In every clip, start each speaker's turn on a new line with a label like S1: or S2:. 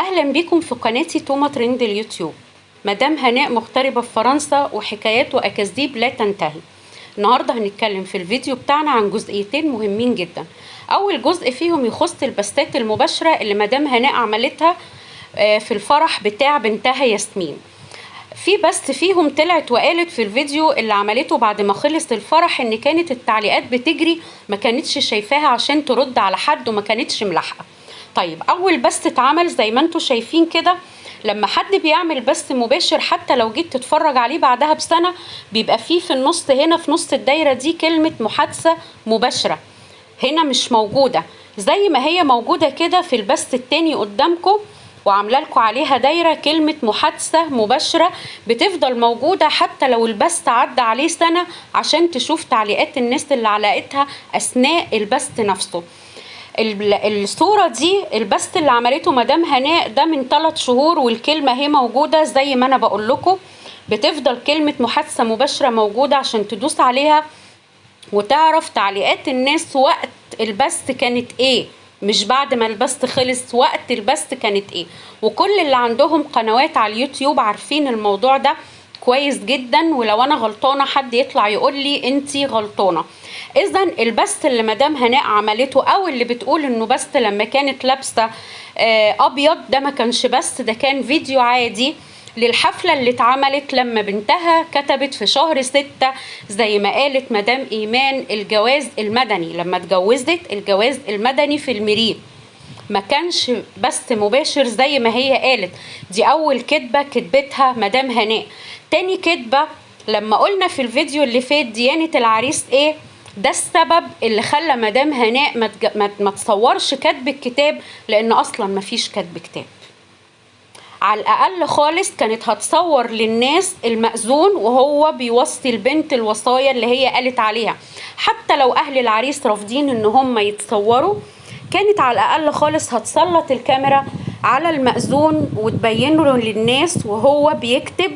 S1: اهلا بيكم في قناتي توما ترند اليوتيوب. مدام هناء مغتربة في فرنسا وحكايات واكاذيب لا تنتهي. النهارده هنتكلم في الفيديو بتاعنا عن جزئيتين مهمين جدا. اول جزء فيهم يخص البثات المباشرة اللي مدام هناء عملتها في الفرح بتاع بنتها ياسمين. في بس فيهم طلعت وقالت في الفيديو اللي عملته بعد ما خلص الفرح ان كانت التعليقات بتجري، ما كانتش شايفاها عشان ترد على حد وما كانتش ملاحقه. طيب اول بث اتعمل زي ما انتم شايفين كده، لما حد بيعمل بث مباشر حتى لو جيت تتفرج عليه بعدها بسنة بيبقى فيه في النص هنا في نص الدايرة دي كلمة محادثة مباشرة، هنا مش موجودة زي ما هي موجودة كده في البث التاني قدامكم وعامله لكم عليها دايرة كلمة محادثة مباشرة، بتفضل موجودة حتى لو البث عدى عليه سنة عشان تشوف تعليقات الناس اللي علقتها اثناء البث نفسه. الصورة دي البث اللي عملته مدام هناء ده من 3 شهور، والكلمة هي موجودة زي ما انا بقول لكم، بتفضل كلمة محادثة مباشرة موجودة عشان تدوس عليها وتعرف تعليقات الناس وقت البث كانت ايه، مش بعد ما البث خلص، وقت البث كانت ايه. وكل اللي عندهم قنوات على اليوتيوب عارفين الموضوع ده كويس جدا، ولو انا غلطانة حد يطلع يقول لي انتي غلطانة. اذا البث اللي مدام هناء عملته او اللي بتقول انه بث لما كانت لابسه ابيض، ده ما كانش بث، ده كان فيديو عادي للحفله اللي اتعملت لما بنتها كتبت في شهر 6 زي ما قالت مدام ايمان الجواز المدني، لما اتجوزت الجواز المدني في الميري، ما كانش بث مباشر زي ما هي قالت. دي اول كدبه كدبتها مدام هناء. تاني كدبه لما قلنا في الفيديو اللي فات ديانة العريس ايه، ده السبب اللي خلى مدام هناء ما تصورش كتب الكتاب، لان اصلا ما فيش كتب كتاب. على الاقل خالص كانت هتصور للناس المأذون وهو بيوصي البنت الوصايا اللي هي قالت عليها، حتى لو اهل العريس رافضين ان هم يتصوروا كانت على الاقل خالص هتسلط الكاميرا على المأذون وتبينه للناس وهو بيكتب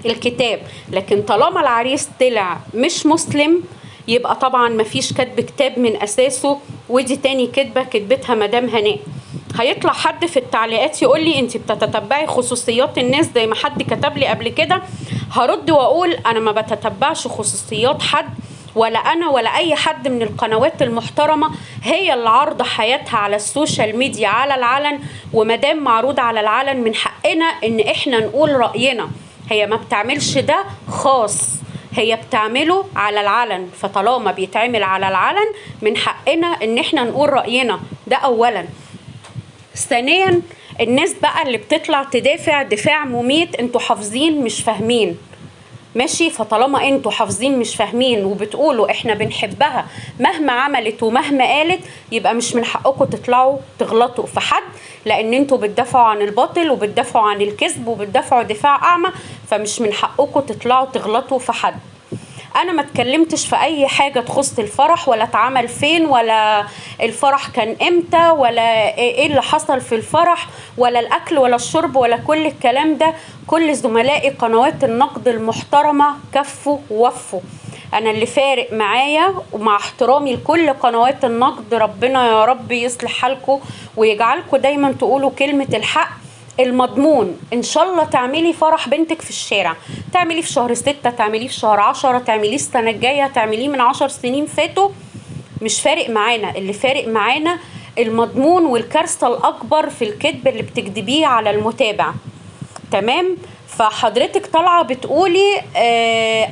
S1: الكتاب. لكن طالما العريس طلع مش مسلم يبقى طبعا مفيش كتب كتاب من اساسه، ودي تاني كدبه كدبتها مدام هناء. هيطلع حد في التعليقات يقول لي انت بتتتبعي خصوصيات الناس زي ما حد كتب لي قبل كده، هرد واقول انا ما بتتبعش خصوصيات حد، ولا انا ولا اي حد من القنوات المحترمة هي اللي عارضه حياتها على ال social media على العلن، ومادام معروض على العلن من حقنا ان احنا نقول راينا. هي ما بتعملش ده خاص، هي بتعمله على العلن، فطالما بيتعمل على العلن من حقنا ان احنا نقول راينا، ده اولا. ثانيا الناس بقى اللي بتطلع تدافع دفاع مميت، انتوا حافظين مش فاهمين، ماشي؟ فطالما انتوا حافظين مش فاهمين وبتقولوا احنا بنحبها مهما عملت ومهما قالت، يبقى مش من حقكم تطلعوا تغلطوا في حد، لان انتوا بتدافعوا عن الباطل وبتدافعوا عن الكذب وبتدافعوا دفاع اعمى، فمش من حقكم تطلعوا تغلطوا في حد. انا ما اتكلمتش في اي حاجة تخص الفرح، ولا اتعمل فين، ولا الفرح كان امتى، ولا ايه اللي حصل في الفرح، ولا الاكل ولا الشرب ولا كل الكلام ده. كل زملائي قنوات النقد المحترمة كفوا ووفوا. انا اللي فارق معايا، ومع احترامي لكل قنوات النقد، ربنا يا رب يصلح حالكم ويجعلكم دايما تقولوا كلمة الحق المضمون. ان شاء الله تعملي فرح بنتك في الشارع، تعمليه في شهر 6، تعمليه في شهر 10، تعمليه السنة الجاية، تعمليه من 10 سنين فاتوا، مش فارق معانا. اللي فارق معانا المضمون والكارثة الأكبر في الكذب اللي بتكذبيه على المتابع. تمام؟ فحضرتك طالعة بتقولي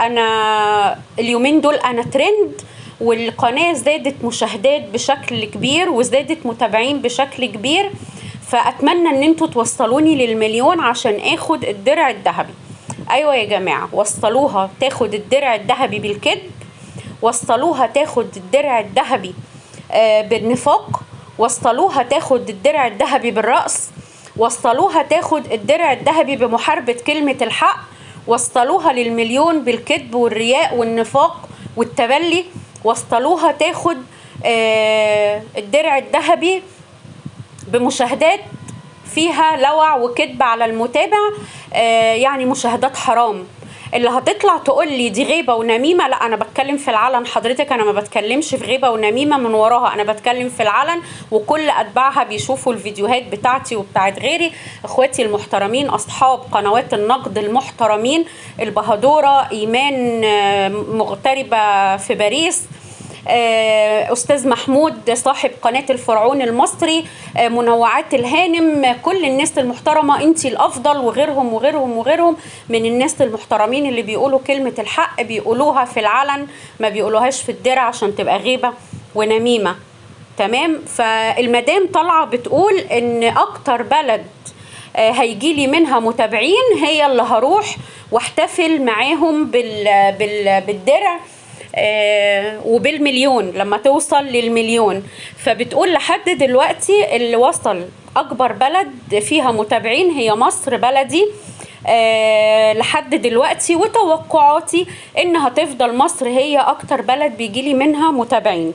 S1: انا اليومين دول انا ترند، والقناة زادت مشاهدات بشكل كبير وزادت متابعين بشكل كبير، فاتمنى ان انتوا توصلوني للمليون عشان اخد الدرع الذهبي. ايوه يا جماعة، وصلوها تاخد الدرع الذهبي بالكذب، وصلوها تاخد الدرع الذهبي بالنفاق، وصلوها تاخد الدرع الذهبي بالرقص، وصلوها تاخد الدرع الذهبي بمحاربه كلمة الحق، وصلوها للمليون بالكذب والرياء والنفاق والتبلي، وصلوها تاخد الدرع الذهبي بمشاهدات فيها لوع وكذب على المتابع، يعني مشاهدات حرام. اللي هتطلع تقول لي دي غيبه ونميمه، لا انا بتكلم في العلن حضرتك، انا ما بتكلمش في غيبه ونميمه من وراها، انا بتكلم في العلن وكل اتباعها بيشوفوا الفيديوهات بتاعتي وبتاعت غيري. اخواتي المحترمين اصحاب قنوات النقد المحترمين، البهدوره، ايمان مغتربه في باريس، استاذ محمود صاحب قناة الفرعون المصري، منوعات الهانم، كل الناس المحترمة، انتي الافضل، وغيرهم وغيرهم وغيرهم من الناس المحترمين اللي بيقولوا كلمة الحق بيقولوها في العلن، ما بيقولوهاش في الدرع عشان تبقى غيبة ونميمة. تمام. فالمدام طالعة بتقول ان اكتر بلد هيجيلي منها متابعين هي اللي هروح واحتفل معاهم بالدرع وبالمليون لما توصل للمليون. فبتقول لحد دلوقتي اللي وصل اكبر بلد فيها متابعين هي مصر بلدي لحد دلوقتي، وتوقعاتي ان هتفضل مصر هي اكتر بلد بيجيلي منها متابعين.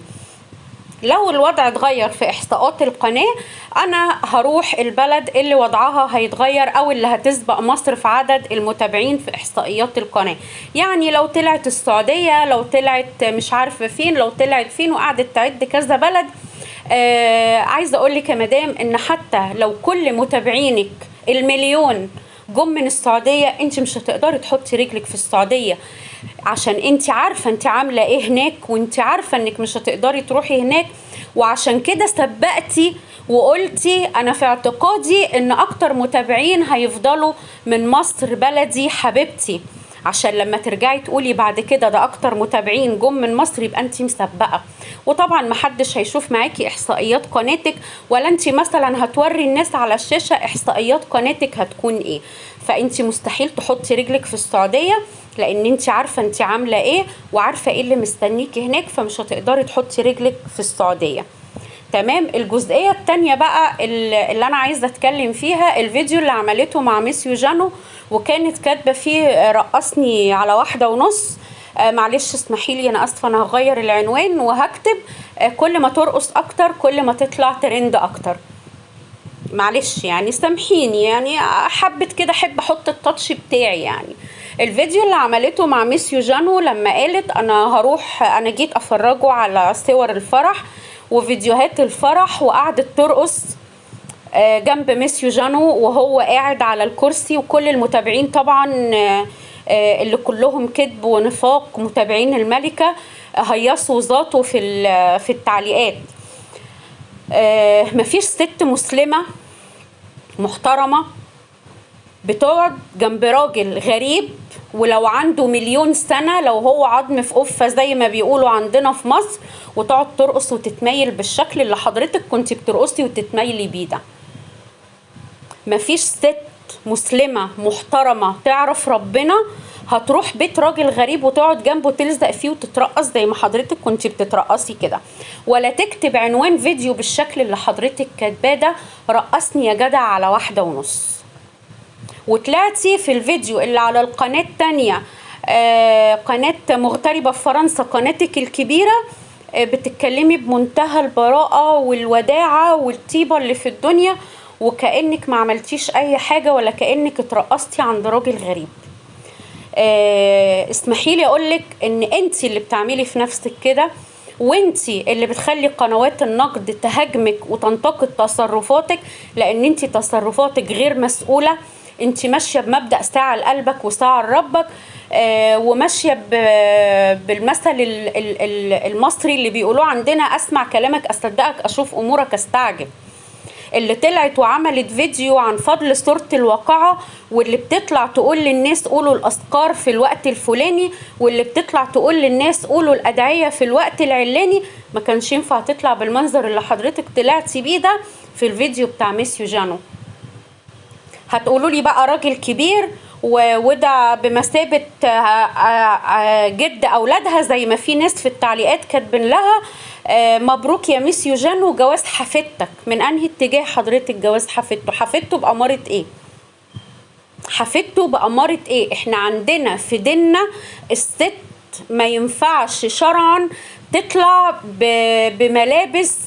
S1: لو الوضع اتغير في احصاءات القناة انا هروح البلد اللي وضعها هيتغير او اللي هتسبق مصر في عدد المتابعين في احصائيات القناة. يعني لو طلعت السعودية، لو طلعت مش عارفة فين، لو طلعت فين، وقعدت تعد كذا بلد. عايزة اقول لك يا مدام ان حتى لو كل متابعينك المليون جم من السعودية، انت مش هتقدري تحطي رجلك في السعودية، عشان انت عارفة انت عاملة ايه هناك، وانت عارفة انك مش هتقدري تروحي هناك. وعشان كده سبقتي وقلتي انا في اعتقادي ان اكتر متابعين هيفضلوا من مصر بلدي حبيبتي، عشان لما ترجعي تقولي بعد كده ده اكتر متابعين جم من مصر يبقى انت مسبقة. وطبعا محدش هيشوف معاكي احصائيات قناتك، ولا انت مثلا هتوري الناس على الشاشة احصائيات قناتك هتكون ايه. فانت مستحيل تحطي رجلك في السعودية، لان انت عارفه انت عامله ايه وعارفه ايه اللي مستنيكي هناك، فمش هتقدري تحطي رجلك في السعودية. تمام. الجزئية الثانية بقى اللي انا عايزه اتكلم فيها، الفيديو اللي عملته مع ميسيو جانو وكانت كاتبه فيه رقصني على 1.5. معلش اسمحي لي انا اسفه، انا هغير العنوان وهكتب كل ما ترقص اكتر كل ما تطلع ترند اكتر. معلش يعني سامحيني، يعني حبت كده احب احط ال touch بتاعي. يعني الفيديو اللي عملته مع ميسيو جانو لما قالت انا هروح، انا جيت افرجه على صور الفرح وفيديوهات الفرح، وقعدت ترقص جنب ميسيو جانو وهو قاعد على الكرسي، وكل المتابعين طبعا اللي كلهم كذب ونفاق متابعين الملكة هيصوا ذاته في التعليقات. مفيش ست مسلمة محترمة بتقعد جنب راجل غريب ولو عنده مليون سنة، لو هو عظم في قفة زي ما بيقولوا عندنا في مصر، وتقعد ترقص وتتميل بالشكل اللي حضرتك كنت بترقصي وتتميلي بيه ده. مفيش ست مسلمة محترمة تعرف ربنا هتروح بيت راجل غريب وتقعد جنبه تلزق فيه وتترقص زي ما حضرتك كنت بتترقصي كده، ولا تكتب عنوان فيديو بالشكل اللي حضرتك كاتباه ده، رقصني يا جدع على 1.5. وطلعتي في الفيديو اللي على القناة التانية، قناة مغتربة في فرنسا، قناتك الكبيرة، بتتكلمي بمنتهى البراءة والوداعة والطيبة اللي في الدنيا، وكأنك ما عملتيش أي حاجة ولا كأنك اترقصتي عند راجل غريب. اسمحي لي أقولك إن أنتي اللي بتعملي في نفسك كده، وانتي اللي بتخلي قنوات النقد تهاجمك وتنتقد تصرفاتك، لأن انتي تصرفاتك غير مسؤولة. انتي ماشية بمبدأ ساعة لقلبك وساعة لربك، وماشية بالمثل المصري اللي بيقولوه عندنا، أسمع كلامك أصدقك أشوف أمورك أستعجب. اللي طلعت وعملت فيديو عن فضل صورة الواقعة، واللي بتطلع تقول للناس قولوا الأذكار في الوقت الفلاني، واللي بتطلع تقول للناس قولوا الأدعية في الوقت العلاني، ما كانش ينفع تطلع بالمنظر اللي حضرتك طلعتي بيه ده في الفيديو بتاع ميسيو جانو. هتقولوا لي بقى راجل كبير وده بمثابة جد أولادها، زي ما في ناس في التعليقات كاتبين لها مبروك يا ميسيو جانو جواز حفيدتك. من أنهي اتجاه حضرتك جواز حفيدته؟ حفيدته بأمارة إيه؟ حفيدته بأمارة إيه؟ إحنا عندنا في ديننا الست ما ينفعش شرعا تطلع بملابس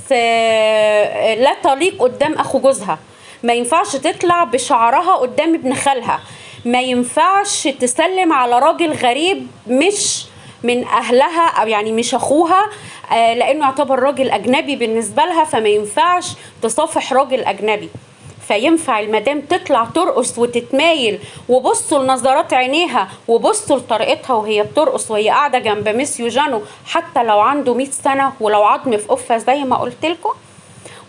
S1: لا تليق قدام أخو جوزها، ما ينفعش تطلع بشعرها قدام ابن خالها. ما ينفعش تسلم على راجل غريب مش من اهلها او يعني مش اخوها، لانه يعتبر راجل اجنبي بالنسبة لها، فما ينفعش تصافح راجل اجنبي. فينفع المدام تطلع ترقص وتتمايل، وبصوا لنظرات عينيها وبصوا لطريقتها وهي بترقص وهي قاعدة جنب ميسيو جانو، حتى لو عنده 100 سنة ولو عظم في قفة زي ما قلت لكم.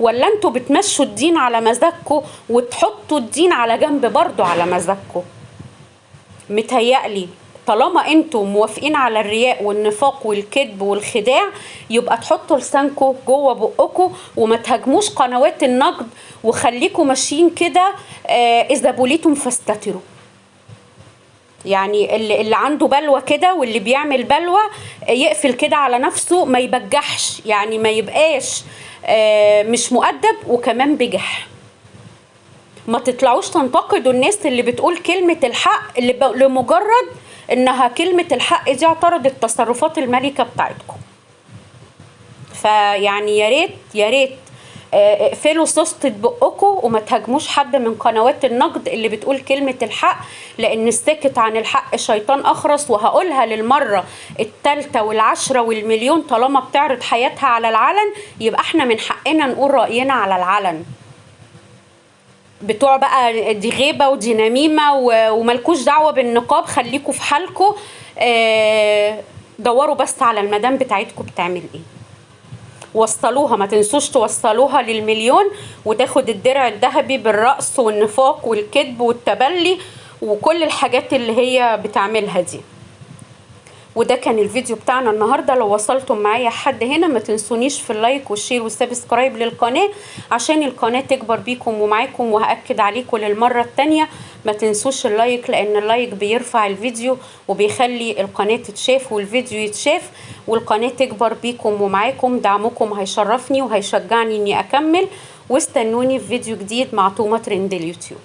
S1: ولا انتوا بتمشوا الدين على مزاجكم وتحطوا الدين على جنب برضو على مزاجكم؟ متهيألي طالما انتوا موافقين على الرياء والنفاق والكذب والخداع، يبقى تحطوا لسانكم جوه بقكم وما تهاجموش قنوات النقد، وخليكم ماشيين كده اذا بوليتم فاستتروا. يعني اللي عنده بلوى كده واللي بيعمل بلوى يقفل كده على نفسه، ما يبجحش، يعني ما يبقاش مش مؤدب وكمان بجح. ما تطلعوش تنتقدوا الناس اللي بتقول كلمة الحق اللي لمجرد انها كلمة الحق دي اعترضت تصرفات الملكة بتاعتكم. فيعني يا ريت يا ريت اقفلوا سوسة بقكم وما تهاجموش حد من قنوات النقد اللي بتقول كلمة الحق، لان الساكت عن الحق شيطان اخرس. وهقولها للمرة الثالثة والعشرة والمليون، طالما بتعرض حياتها على العلن يبقى احنا من حقنا نقول رأينا على العلن. بتوع بقى دي غيبة ودي نميمة وملكوش دعوة بالنقاب، خليكوا في حالكوا، دوروا بس على المدام بتاعتكوا بتعمل ايه، وصلوها، ما تنسوش توصلوها للمليون وتاخد الدرع الذهبي بالرقص والنفاق والكذب والتبلي وكل الحاجات اللي هي بتعملها دي. وده كان الفيديو بتاعنا النهارده. لو وصلتم معايا حد هنا ما تنسونيش في ال like وال share وال subscribe للقناة عشان القناة تكبر بيكم ومعاكم. وهاكد عليكم للمرة الثانية ما تنسوش ال like، لان ال like بيرفع الفيديو وبيخلي القناة تتشاف والفيديو يتشاف والقناة تكبر بيكم ومعاكم. دعمكم هيشرفني وهيشجعني اني اكمل، واستنوني في فيديو جديد مع توما ترند اليوتيوب.